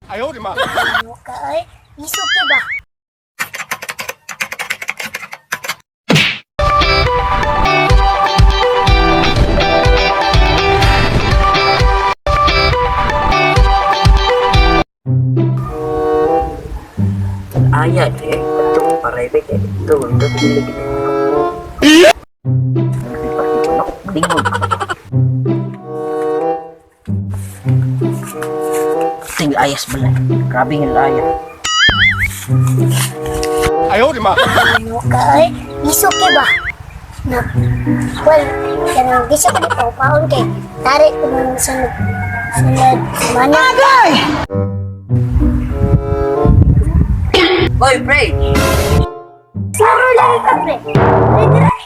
哎呦我的妈！ Ano ka ay? Isok ka ba? Aya eh, ito parebe kay ito ito dili gid manok. Manok dingog. Ting ayas bala. Grabe nga aya. 哎呦我的妈！ Ano ka ay? Isok ka ba? Na, well, kanang di siya ko di paupaon kay tari ko nung sunod sunod semana. Boy, pre. Saro lang ka pre. Pre, dire.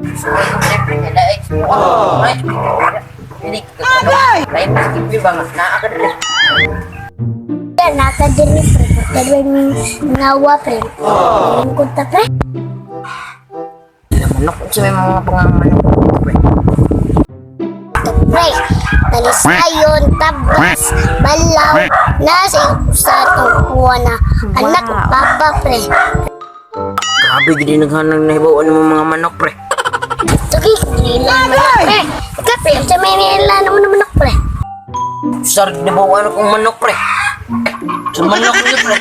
Pre, pre, kay lain. Ay, dili ka. Lain pa skip ba nga naa ka dili. Yan, naka diri pre. Dalawang ngawa pre. Lingkod ta pre. Manok sa may mga pangamanok pre. Ito pre. Talisayon, tabas, balaw, nasa usa tong kuha na anak papa pre. Grabe gid naghanang nahibaw mo mga manok pre. Sige, nila manok pre. Ikaw pre, sa may nila naman ng manok pre. Sar nabawan akong manok pre. Sa manok niyo pre.